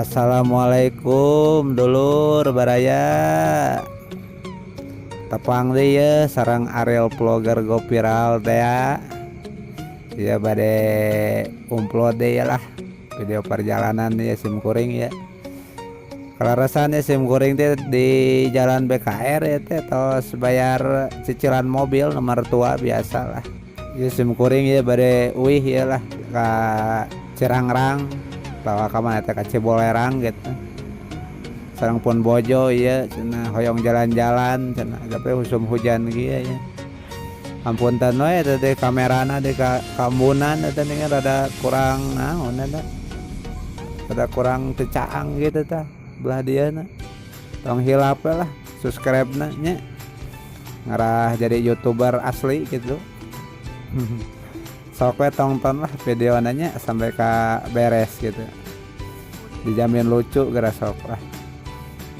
Assalamualaikum dulur baraya. Tepang deui ye sareng Ariel vlogger go viral teh ya. Ieu bade upload deui lah video perjalanan ya sim kuring ya. Kaleresan ya sim kuring teh di jalan BKR ya teh tos bayar cicilan mobil nomor tua biasa lah. Ieu sim kuring ya bade uih ya lah ka Cirangrang atawa ka mana teh ka Cibolerang gitu. Sareng pun bojo ieu cenah hoyong jalan-jalan cenah tapi usum hujan kieu ya. Ampunten we teh teh kamerana di kambunan eta teh rada kurang naon eta. Rada kurang teu caang gitu tah belah dieuna. Tong hilap we lah subscribe-na nya. Ngarah jadi YouTuber asli gitu. Sok we tonton lah videona nya sampai ka beres gitu. Dijamin lucu geura sok lah.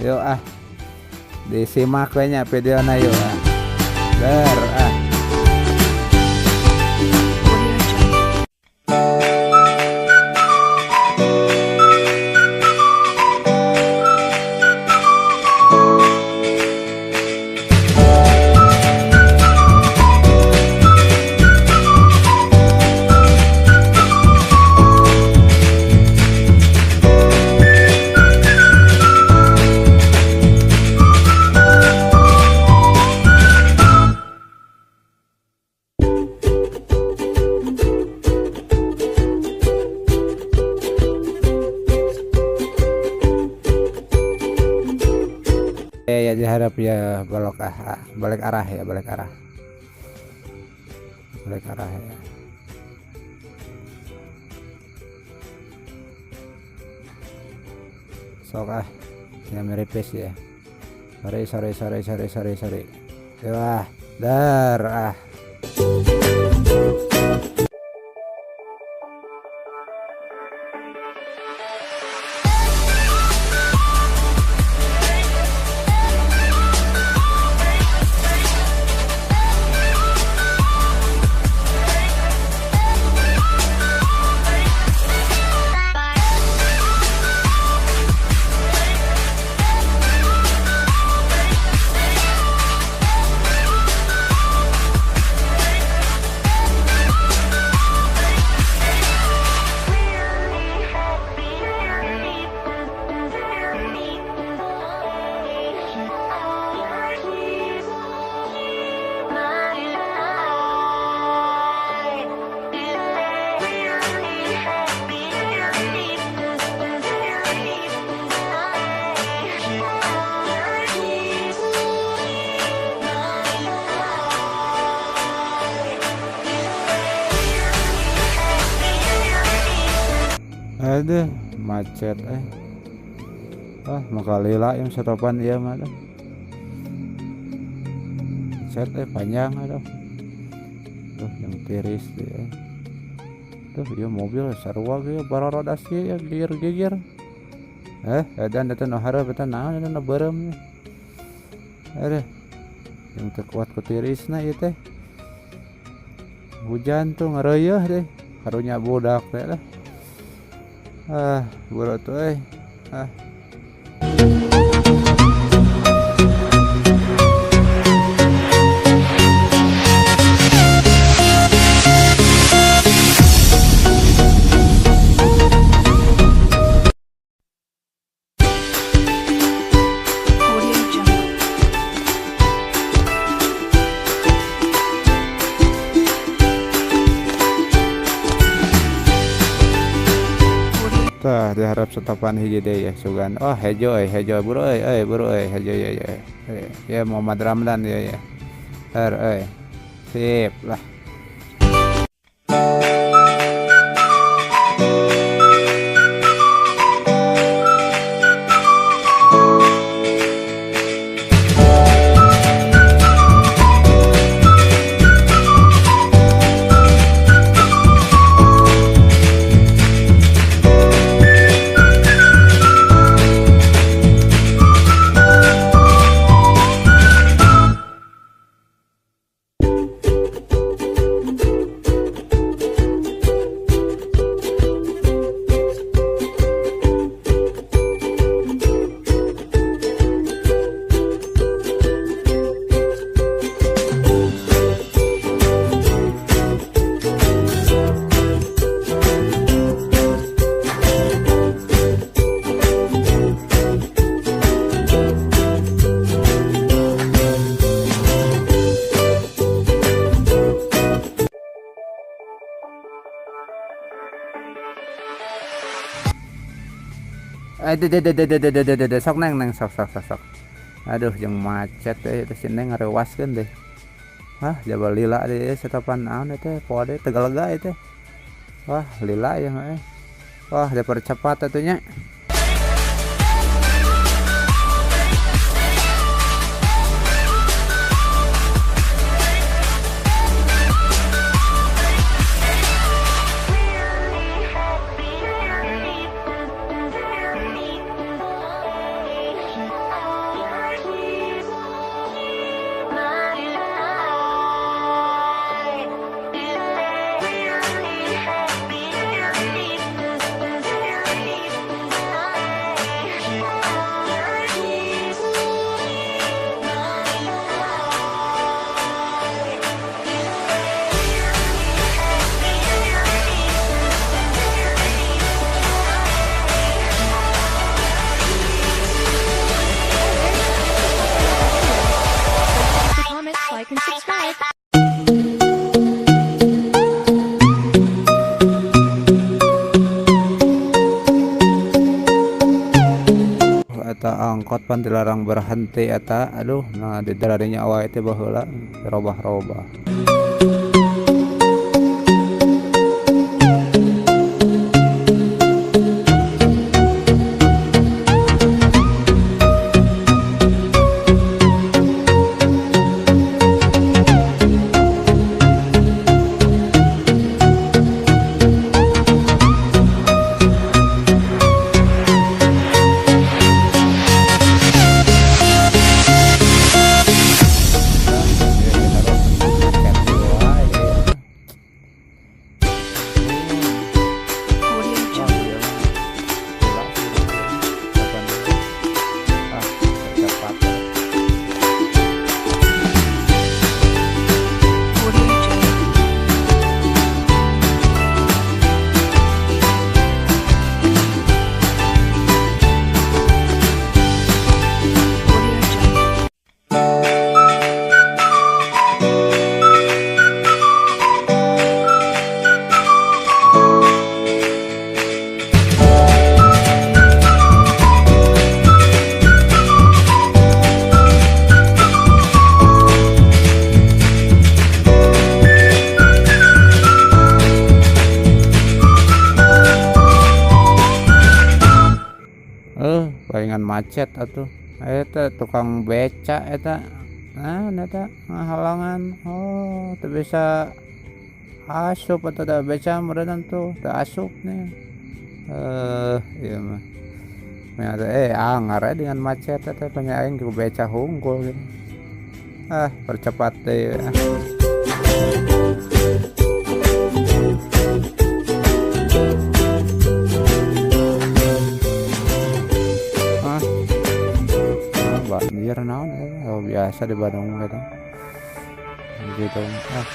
Yuk ah. Disimak we nya videona yuk ah. Ber ah. Ya diharap ya belok ah, balik arah ya, balik arah. Balik arah ya. Sok ah, ya meripis ya. Sorry sorry sorry sorry sorry sorry. Wah, dar ah. Aduh, macet eh. Ah, maka lila yang setopan ieu mah tuh. Macet panjang aduh. Tuh yang tiris dia. Tuh ieu mobil sarua ge barorodas ieu ya gigir-gigir. Edan eta nu hareup eta naon eta nu beureum. Aduh. Yang teu kuat ku tirisna ieu teh. Hujan tuh ngareuyeah deh. Karunya budak teh lah. Ah, buru tuh euy. Ah. Tah diharap setopan hiji deui ya sugan. Oh hejo euy, hejo buru euy, euy buru euy, hejo ya ya. Ya Muhammad Ramdan ya ya. Her euy. Sip lah. De sok neng neng sok sok sok sok. Aduh jeung macet teh itu si neng ngarewaskeun deh. Hah, jaba lila deh setapan naon teh poe deui Tegalega ieu teh. Wah, lila ya mah. Wah, dipercepat atuh nya. Comment, like, and subscribe. Eta angkot pan dilarang berhenti eta, aduh, nah di dararinya wae teh baheula robah-robah. Palingan macet atuh. Eta tukang beca eta. Nah, eta ngahalangan. Oh, teu bisa asup atau da beca meureunnan tuh, teu asup nih. Ieu mah. Nya teh angar dengan macet eta nya aing ku beca hungkul gitu. Ah, percepat deui. Banjir naon oh, biasa di Bandung gitu. Gitu. Ah.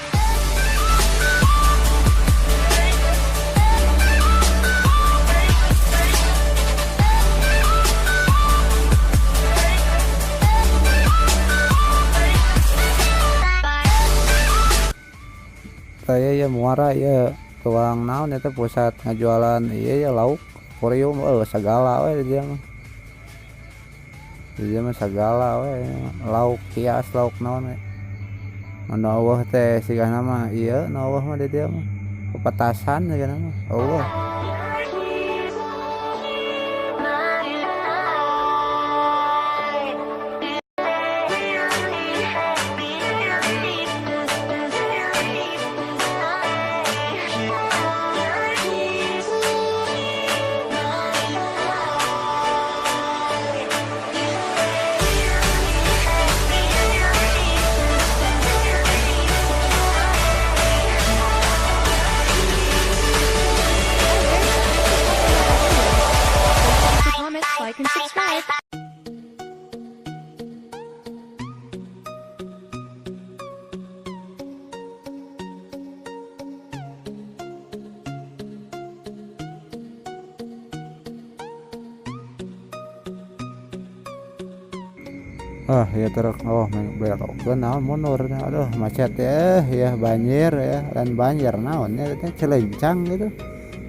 Saya ya muara ya tuang naon itu pusat ngajualan iya ya lauk akuarium segala we dia mah. Dia mah segala we lauk hias lauk naon we. Anu eueuh teh sigana mah ieu nu eueuh mah di dieu mah pepetasan sigana mah eueuh. Like and subscribe. Ah, ya terus oh belok ke naon mundur, aduh macet ya, ya banjir ya, dan banjir naon ya, itu celencang gitu.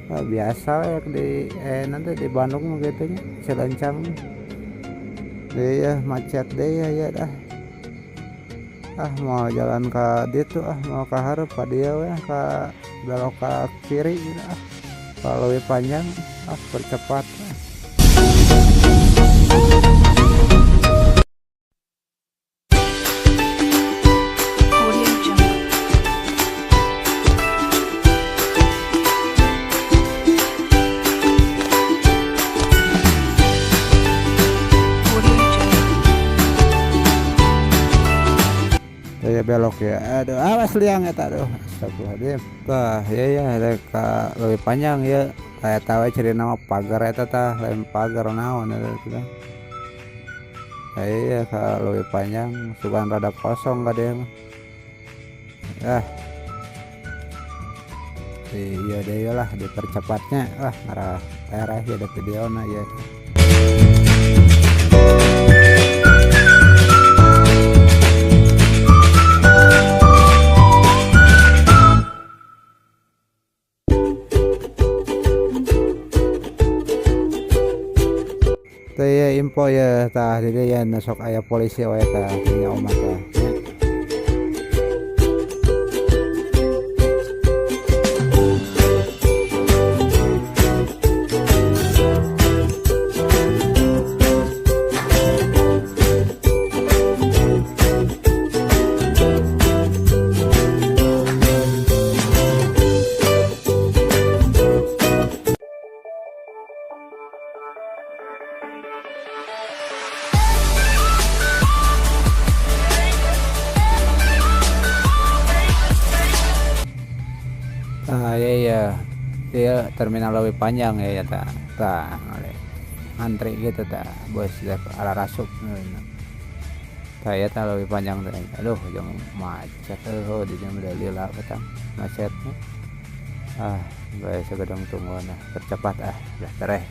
Nah, biasa ya di nanti di Bandung gitu nya Cilencang deh ya, macet deh ya, ya dah. Ah mau jalan ke ditu, ah mau ke hareup ka dieu we, ke belok ke kiri gitu, ah kalau lebih panjang ah percepat. Audio Jungle. Audio Jungle. Saya belok ya, aduh awas liang eta, aduh astagfirullahaladzim. Tah ya ya rek ka leuwih panjang ya, kayak tahu ciri nama pagar eta tah, lain pagar naon eta tah. Iya ka leuwih panjang sugan rada kosong ka dieu mah. Ah iya deh lah dipercepatnya lah ngarah tereh ya ada videona ya. Teh ya info ya tah di dieu ya sok aya polisi wae tah nya omah tah. Ah iya iya, iya terminal lebih panjang ya ya ta, ta antri gitu ta, bos ya ala rasup. Ta ya ta lebih panjang ta. Aduh jangan macet, oh di sini udah lila petang macetnya. Ah bae segedong tungguan ah, percepat ah, udah tereh.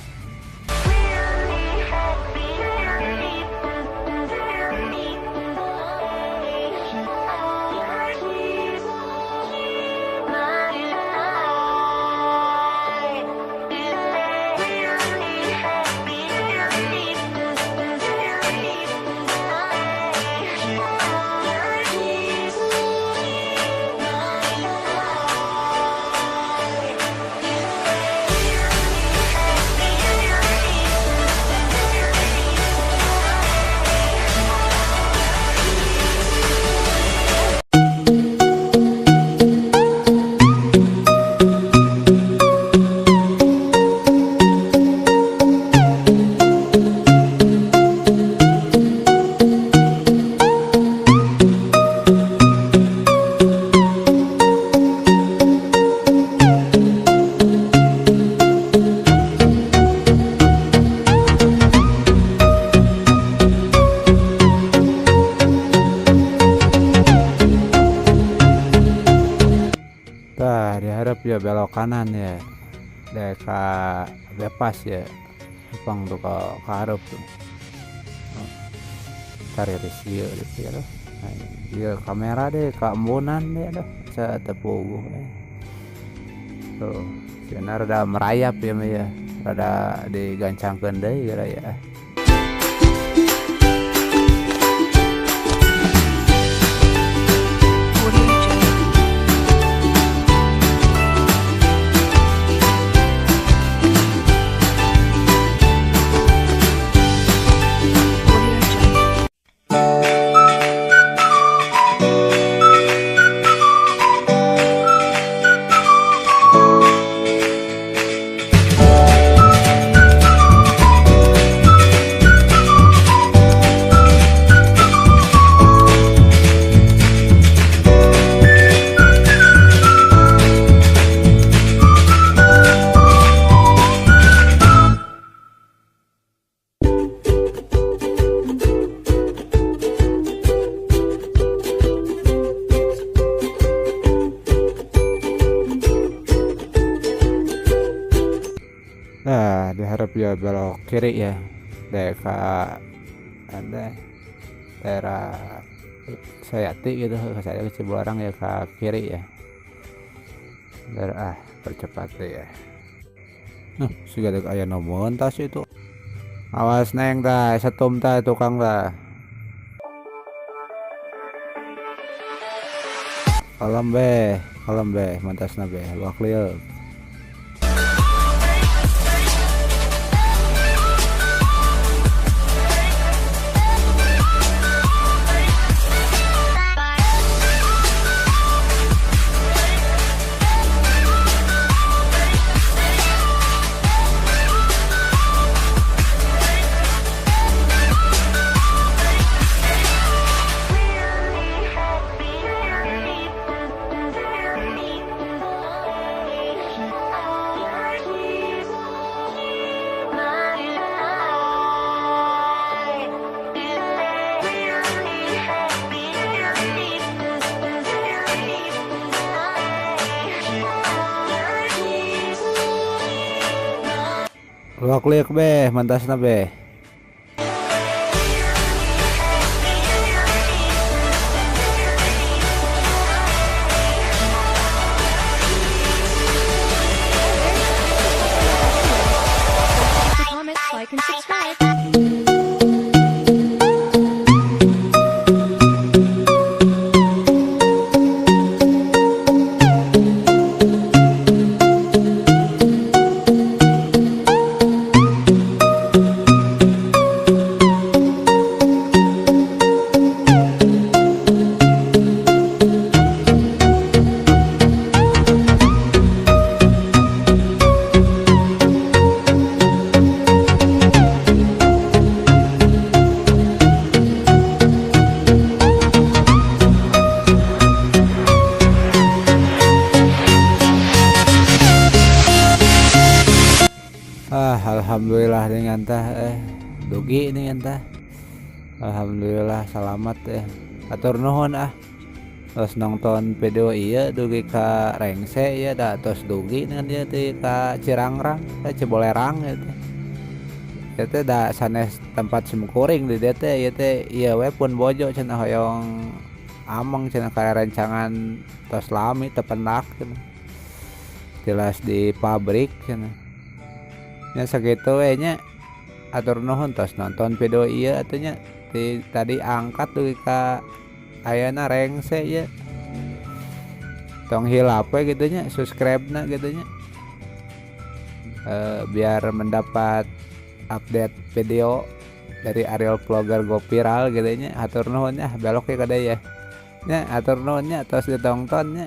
Tah diharap ya belok kanan ya, deka bebas ya, Jepang tuh ke hareup tuh. Cari review gitu ya loh. Nah, iya kamera deh, keembunan deh aduh, saya tepuguh deh. Tuh, sieuna rada merayap ya mah ya, rada digancangkeun deui geura ya. Audio Jungle. Audio Jungle. Nah, diharap ya belok kiri ya, deka ada daerah Sayati gitu, saya ke Cibolarang ya ke kiri ya. Daerah percepat ya. Nah, siga dek aya nu mentas itu. Awas neng tah, setum tah tukang tah. Kalem beh, mentasna beh, luak lieuk. Luak liuk beh, mentasna beh. Comment, like, and subscribe. Ah, alhamdulillah dengan tah dugi dengan tah. Alhamdulillah selamat Atur nuhun ah. Terus nonton video ieu dugi ka Rengse ieu da tos dugi dengan ieu teh ka Cirangrang, ka Cibolerang ieu teh. Ieu teh da sanes tempat simkuring di dieu teh, ieu teh ieu we pun bojo cenah hoyong ameng cenah ka rencangan tos lami teu pendak cenah. Tilas di pabrik cenah. Nya sakitu we nya. Atur nuhun tos nonton video ieu atuh nya. Ti tadi angkat dugi ka ayeuna Rengse ieu. Tong hilap we kitu nya, subscribe-na kitu nya. Biar mendapat update video dari Ariel Vlogger Go Viral gitu nya. Atur nuhun nya, belok ya kada ya. Nya atur nuhun nya tos ditonton nya.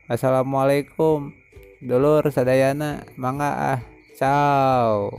Assalamualaikum dulur sadayana, mangga ah. Ciao.